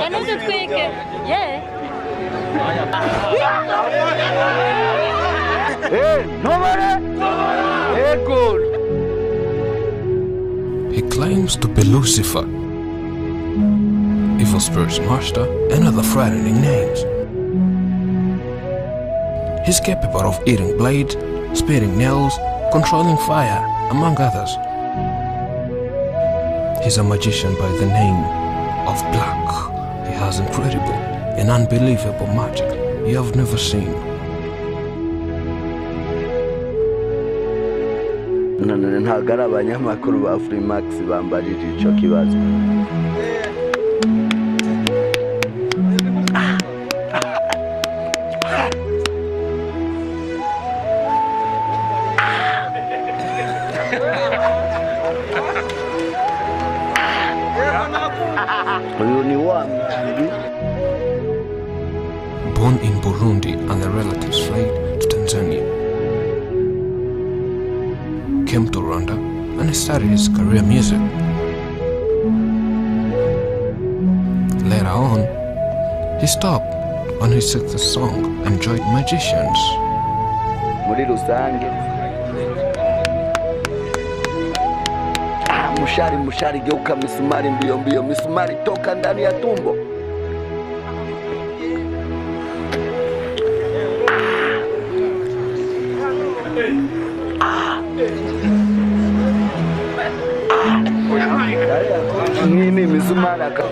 Ntudutwike ye. Ntobore ego. He claims to be Lucifer, evil spirit's master, and other frightening names. He's capable of eating blades, spitting nails, controlling fire, among others. He's a magician by the name of Black. He has incredible and unbelievable magic you have never seen. None ntabwo ari abanyamakuru ba Freemax bambarije icyo kibazo. Uyu ni wa mwambi. Born in Burundi and the relatives fled to Tanzania. Came to Rwanda and started his career music. Later on, he stopped on his sixth song and joined magicians. Muri rusange mushari mushari geuka misumari mbio mbio misumari toka ndani ya tumbo. Nini misumari aka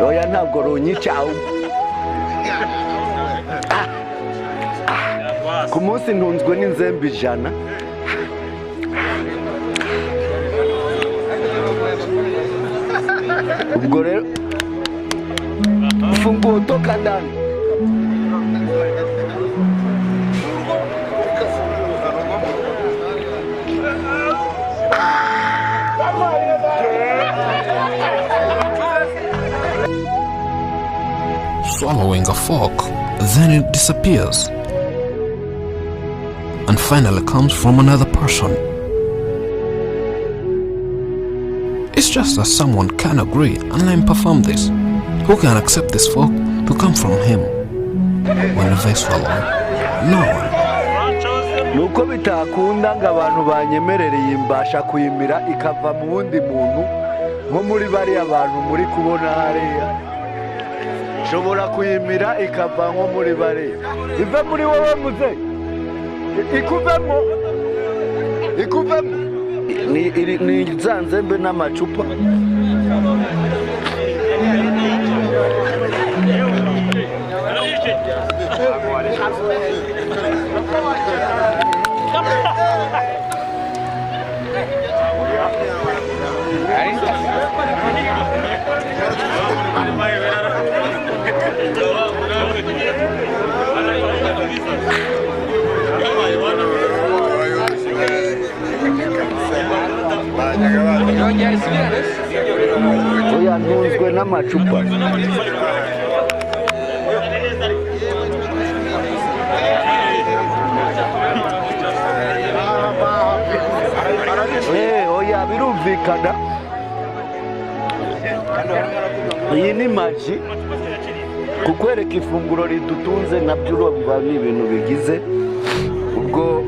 oya ntabwo runyica. Ku munsi ntunzwe n'inzembe 100. Ubwo rero funguo toka ndani. Swallowing a fork, then it disappears and finally comes from another person. It's just that someone can agree and let him perform this. Who can accept this fork to come from him? When they swallow it, no one. Nuko bitakunda ngo abantu banyemerereye imbasha kuyimira ikava mu wundi muntu nko muri bariya bantu muri kubona hariya. Nshobora kuyimira ikava nko muri bariya. Ive muri wowe muze. Ikuvemo. Ikuvemo. Ni za nzembe n'amacupa. Oya ntunzwe n'amacupa. Oya birumvikana. Iyi ni maji kukwereka ifunguro ridutunze nabyo urumva ni ibintu bigize ubwo.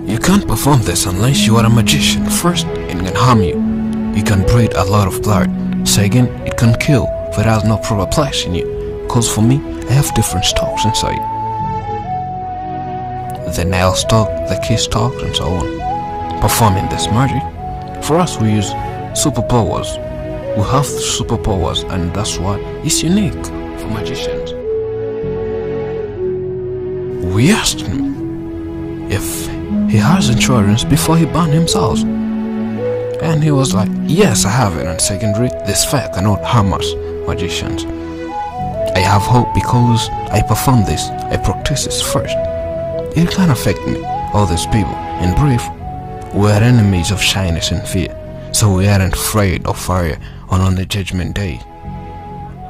You can't perform this unless you are a magician. First, it can harm you. You can breathe a lot of blood. Second, it can kill if it has no proper place in you. Cause for me, I have different stocks inside. The nail stock, the key stock, and so on. Performing this magic, for us we use superpowers. We have superpowers, and that's what is unique for magicians. We asked him if he has insurance before he burned himself. And he was like, yes, I have it. And secondary, this fire cannot harm us, magicians. I have hope because I perform this, I practice this first. It can affect me, all these people. In brief, we are enemies of shyness and fear, so we aren't afraid of fire on the judgment day.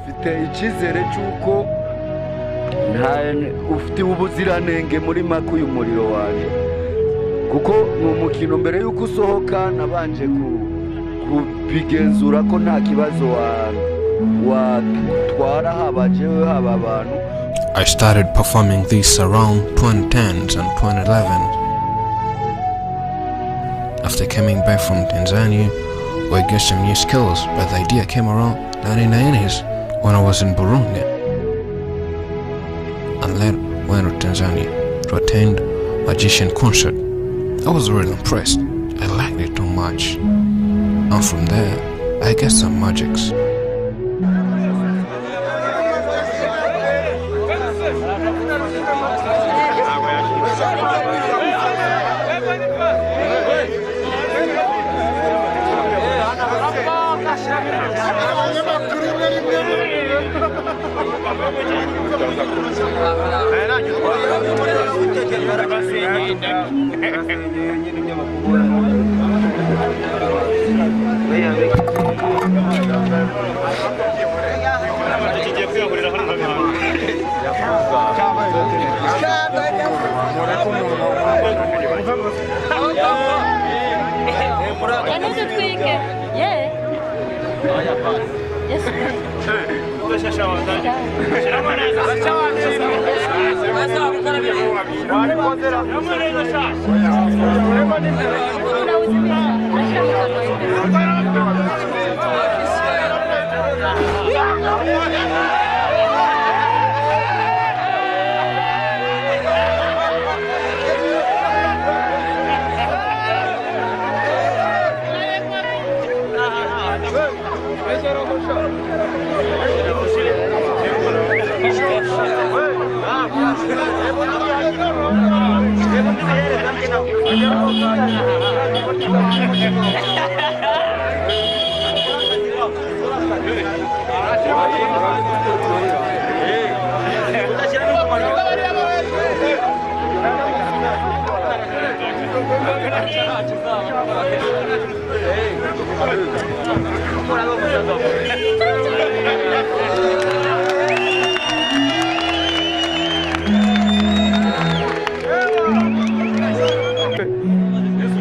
Mfite icyizere cy'uko nta ufite ubuziranenge muri make uyu muriro wanjye. Kuko ni umukino, mbere y'uko usohoka nabanje kubigenzura ko nta kibazo watwara, haba jewe, haba abantu. I started performing this around 2010s and 2011. After coming back from Tanzania, where I got some new skills, but the idea came around 1990s when I was in Burundi, and later went to Tanzania to attend magician concert. I was really impressed. I liked it too much. And from there, I got some magics. Ntudutwike ye. Yes.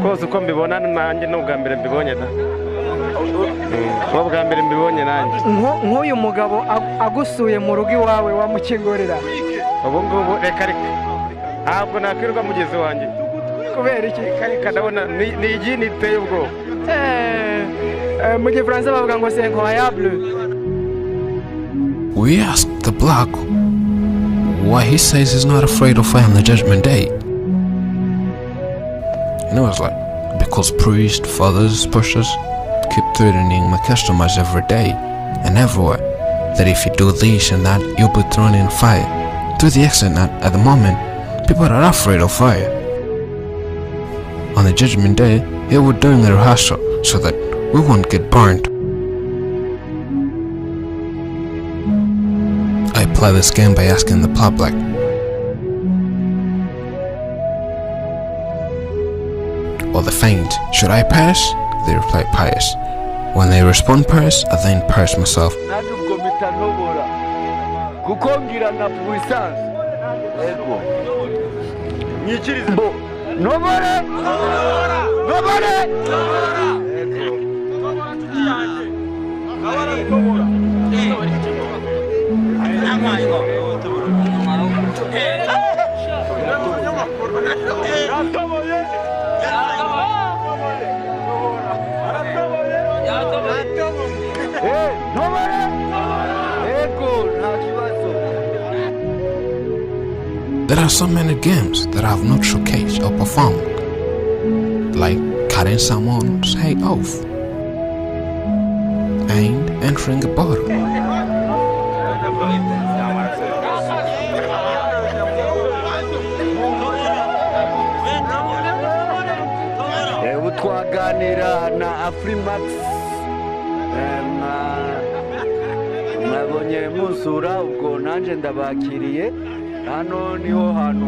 Rwose uko mbibona nanjye ni ubwa mbere mbibonye da, ni ubwa mbere mbibonye nanjye. Nk'uyu mugabo agusuye mu rugo iwawe wamukingurira? Ubu ngubu reka reka, ntabwo nakwirirwa mugenzi wanjye. Kubera iki? Reka ndabona ni igini iteye ubwoba. Mu gifaransa bavuga ngo c'est incroyable. We asked the black why he says he's not afraid of fire on the judgment day. And I was like, because priests, fathers, pushers keep threatening my customers every day and everywhere that if you do this and that, you'll be thrown in fire. To the extent that at the moment, people are afraid of fire. On the judgment day, he will doing a rehearsal so that we won't get burned. I play this game by asking the public, or the faint, should I pass? They reply pass. When they respond pass, I then pass myself. Nanjye ubwo mpita ntobora kuko ngira na puissance. Ego Nyikirize. Mbo ntobore ntobore. Ego. Ntobore. Ego, nta kibazo. There are so many games that I have not showcased or performed, like cutting someone's head off and entering a bottle. Ubu twaganira na Afrimax. Mwabonye munsura, ubwo nanjye ndabakiriye. Hano niho hantu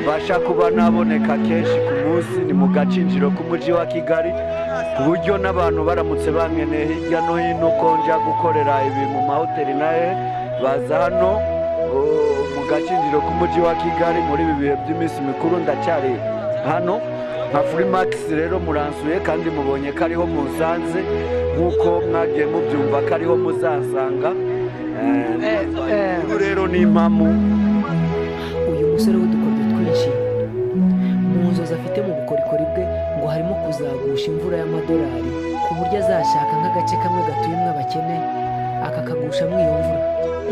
mbasha kuba naboneka kenshi ku munsi, ni mu gacinjiro k'umujyi wa Kigali, ku buryo n'abantu baramutse bankeneye hirya no hino ko nja gukorera ibi mu mahoteli naye baza hano mu gacinjiro k'umujyi wa Kigali. Muri ibi bihe by'iminsi mikuru ndacyari Hano nka Afrimax rero muransuye kandi mubonye ko ariho musanze, nk'uko mwagiye mubyumva ko ariho muzansanga. Ubu rero ni impamo. Uyu musore w'udukoryo twinshi, mu nzozi afite mu bukorikori bwe ngo harimo kuzagusha imvura y'amadolari, ku buryo azashaka nk'agace kamwe gatuyemo abakene akakagushamo iyo mvura.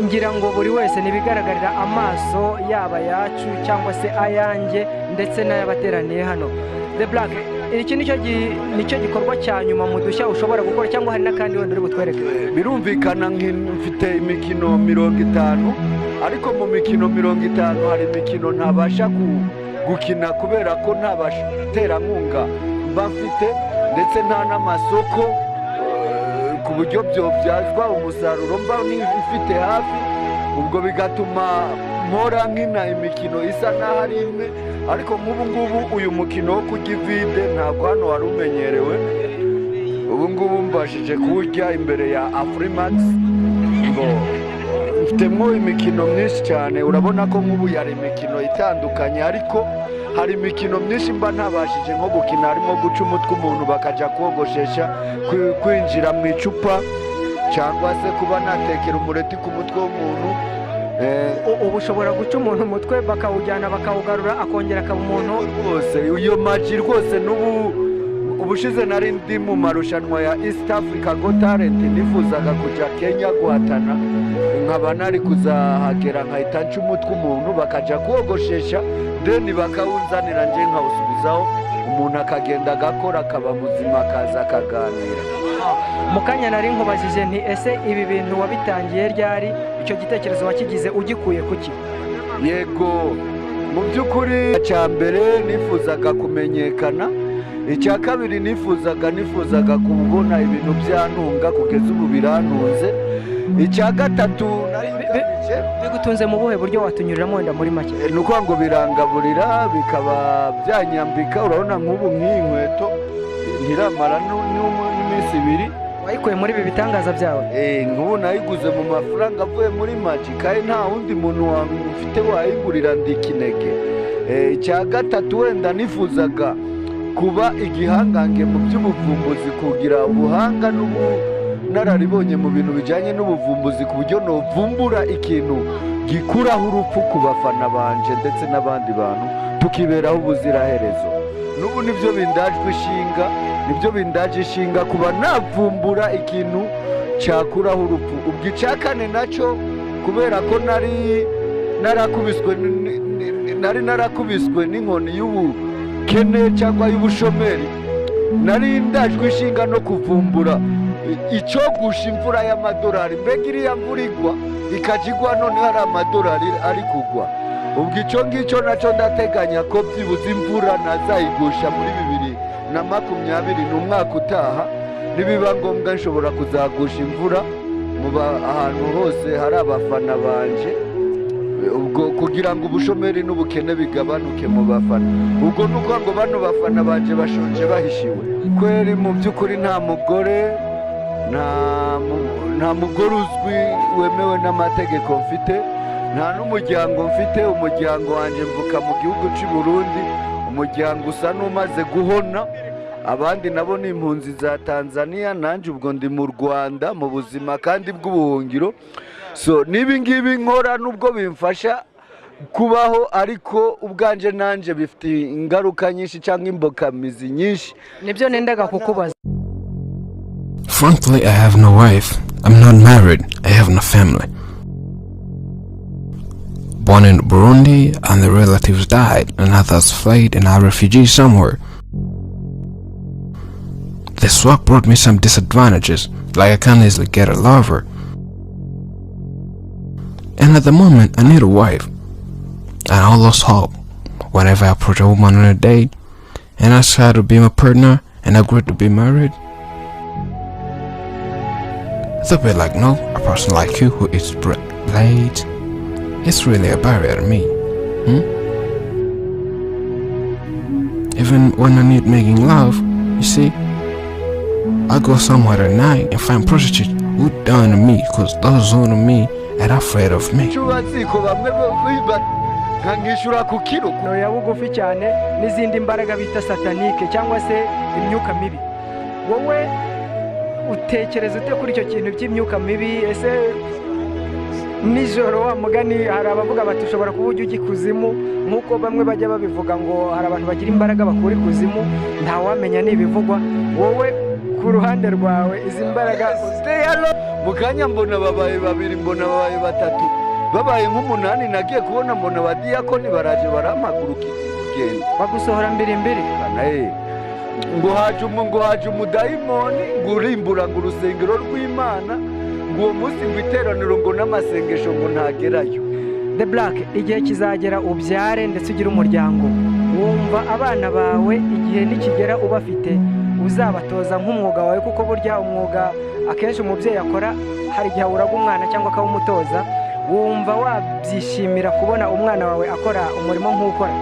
Ngira ngo buri wese ntibigaragarira amaso, yaba ayacu cyangwa se ayanjye ndetse n'ay'abateraniye hano. The Black, iki nicyo gikorwa cya nyuma mu dushya ushobora gukora, cyangwa hari n'akandi wenda uri butwereke? Birumvikana, mfite imikino 50, ariko mu mikino 50 hari imikino ntabasha gukina kubera ko nta baterankunga mba mfite, ndetse nta n'amasoko ku buryo byobyazwa umusaruro mba mfite hafi. Ubwo bigatuma mpora nkina imikino isa n'aho ari imwe. Ariko nk'ubu ngubu uyu mukino wo kurya ivide ntabwo hano wari umenyerewe. Ubu ngubu mbashije kuwurya imbere ya Afrimax. Ngo mfitemo imikino myinshi cyane. Urabona ko nk'ubu yari imikino itandukanye, ariko hari imikino myinshi mba ntabashije nko gukina, harimo guca umutwe umuntu bakajya kogoshesha, kwinjira mu icupa, cyangwa se kuba natekera umureti ku mutwe w'umuntu. Ubu ushobora guca umuntu umutwe bakawujyana bakawugarura, akongera akaba umuntu? Rwose iyo maji rwose, n'ubu ubushize nari ndi mu marushanwa ya East Africa Got Talent, nifuzaga kujya Kenya guhatana, nkaba nari kuzahagera nkahita nca umutwe umuntu bakajya kogoshesha, then bakawunzanira, nje nkawusubizaho, umuntu akagenda agakora akaba muzima, akaza akaganira. Mu kanya nari nkubajije nti: "Ese ibi bintu wabitangiye ryari? Icyo gitekerezo wakigize ugikuye kuki?" Yego, mu by'ukuri icya mbere nifuzaga kumenyekana. Icya kabiri nifuzaga kubona ibintu byantunga, kugeza ubu birantunze. Icya gatatu nari ngamije Bigutunze mu buhe buryo? Watunyuriramo wenda muri make? Ni ukuvuga ngo birangaburira, bikaba byanyambika. Urabona nk'ubu nk'iyi nkweto ntiramara n'iminsi 2. Wayikuye muri ibi bitangaza byawe? Nk'ubu nayiguze mu mafaranga avuye muri maji, kandi nta wundi muntu mfite wayigurira, ndi ikinege. Icya gatatu wenda nifuzaga kuba igihangange mu by'ubuvumbuzi, kugira ubuhanga n'ubunararibonye mu bintu bijyanye n'ubuvumbuzi, ku buryo novumbura ikintu gikuraho urupfu ku bafana banje ndetse n'abandi bantu, tukiberaho ubuziraherezo. N'ubu nibyo bindajwe ishinga, nibyo bindaje ishinga, kuba navumbura ikintu cyakuraho urupfu. Ubwo icya kane nacyo, kubera ko nari narakubiswe n'inkoni y'ubukene cyangwa y'ubushomeri, nari ndajwe ishinga no kuvumbura icogusha imvura y'amadolari. Mbega iriya mvura igwa ikajya igwa noneho ari amadolari ari kugwa. Ubwo icyo ngicyo nacyo ndateganya ko byibuze imvura nazayigusha muri 2020, ni umwaka utaha. Nibiba ngombwa nshobora kuzagusha imvura mu ahantu hose hari abafana banje, ubwo kugira ngo ubushomeri n'ubukene bigabanuke mu bafana. Ubwo ni ukuvuga ngo bano bafana banje bashonje bahishiwe kweri. Mu by'ukuri nta mugore, nta mugore uzwi wemewe n'amategeko mfite, nta n'umuryango mfite. Umuryango wanjye, mvuka mu gihugu cy'u Burundi, umuryango usa n'umaze guhona. Abandi nabo ni impunzi za Tanzania, nanjye ubwo ndi mu Rwanda mu buzima kandi bw'ubuhungiro. So n'ibi ngibi nkora, nubwo bimfasha kubaho, ariko ubwanjye nanjye bifite ingaruka nyinshi cyangwa imbogamizi nyinshi. Nibyo nendaga kukubaza. Frankly, I have no wife. I'm not married. I have no family. Born in Burundi, and the relatives died, and others fled and are refugees somewhere. This work brought me some disadvantages, like I can't easily get a lover. And at the moment, I need a wife. And I lost hope whenever I approach a woman on a date and ask her to be my partner and agree to be married. They'll be like, "No, a person like you who eats bread blades, it's really a barrier to me." Even when I need making love, you see, I go somewhere at night and find prostitutes who down to me because those on to me and afraid of me. Cyubatsiko bamwe Nkishyura ku kiro. Ya bugufi cyane n'izindi mbaraga bita satanique cyangwa se imyuka mibi. Wowe utekereza ute kuri icyo kintu by'imyuka mibi? Ese nijoro, wa mugani, hari abavuga bati ushobora kuba ujya ujya ikuzimu, nk'uko bamwe bajya babivuga ngo hari abantu bagira imbaraga bakura ikuzimu, ntawamenya n'ibivugwa. Wowe ku ruhande rwawe, izi mbaraga? Mu kanya mbona babaye babiri, mbona babaye batatu, babaye nk'umunani. Nagiye kubona mbona abadiyakoni baraje, barampagurukiza kugenda. Bagusohora mbiri mbiri? Kana ye, ngo haje umudayimoni, ngo urimbura ngo urusengero rw'Imana, ngo uwo munsi ngo iteraniro ngo n'amasengesho ngo ntagerayo. The Black, igihe kizagera ubyare ndetse ugire umuryango. Wumva abana bawe, igihe nikigera ubafite, uzabatoza nk'umwuga wawe? Kuko burya umwuga akenshi umubyeyi akora, hari igihe awuraga umwana cyangwa akawumutoza. Wumva wabyishimira kubona umwana wawe akora umurimo nk'ukora?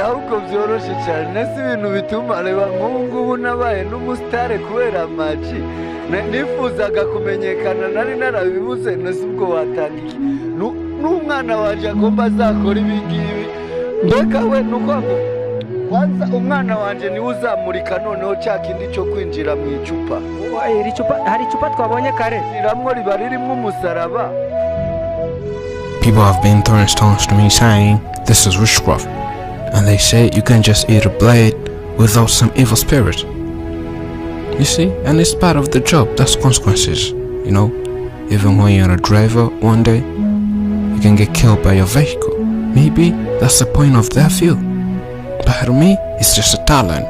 Ahubwo byoroshye cyane. Nese ibintu bituma, reba nk'ubu ngubu nabaye n'umusitare kubera maji. Nifuzaga kumenyekana, nari narabibuze. Nese ubwo watanga iki? N'umwana wanjye agomba azakora ibi ngibi. Mbega we, ni ukuvuga ngo kwanza umwana wanjye niwe uzamurika noneho cya kindi cyo kwinjira mu icupa. Iri cupa, hari icupa twabonye kare. Riramwo riba ririmo umusaraba. People have been throwing stones to me, saying this is witchcraft. And they say you can just eat a blade without some evil spirit. You see, and it's part of the job, that's consequences, you know. Even when you're a driver one day, you can get killed by your vehicle. Maybe that's the point of their view. But to me, it's just a talent.